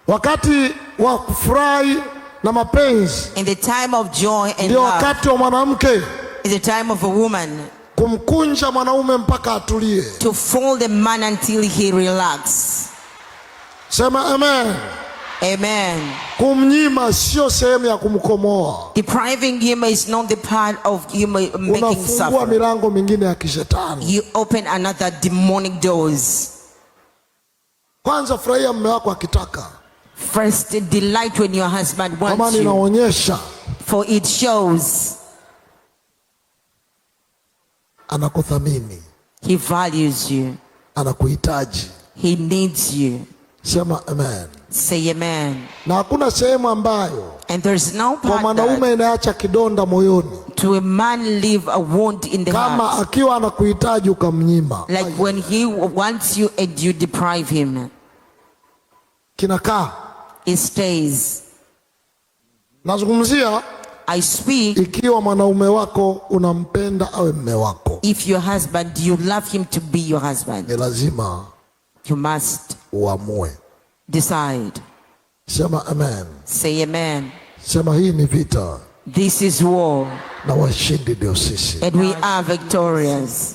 Wakati wa kufurahi na mapenzi In the time of joy and ndio love wakati wa mwanamke is the time of a woman kumkunja mwanaume mpaka atulie. To fold the man until he relax. Sema amen. Amen. Kumnyima sio sehemu ya kumkomoa. Depriving him is not the part of him making Unafungua suffer. Milango mingine ya kishetani. You open another demonic doors. Kwanza furahia mume wako akitaka, First, delight when your husband kwa wants maana you, inaonyesha for it shows anakuthamini, he values you, anakuhitaji. He needs you. Sema amen. Say amen. Na hakuna sehemu ambayo And there's no kwa part mwanaume that inaacha kidonda moyoni to a man leave a wound in the kama heart, akiwa anakuhitaji ukamnyima, like when he wants you and you deprive him. Kinakaa. It stays. Nazungumzia I speak ikiwa mwanaume wako unampenda awe mme wako, if your husband, you love him to be your husband. Ni lazima You must uamue. Decide. Sema amen. Say amen. Sema hii ni vita This is war, na washindi ndio sisi. And we are victorious.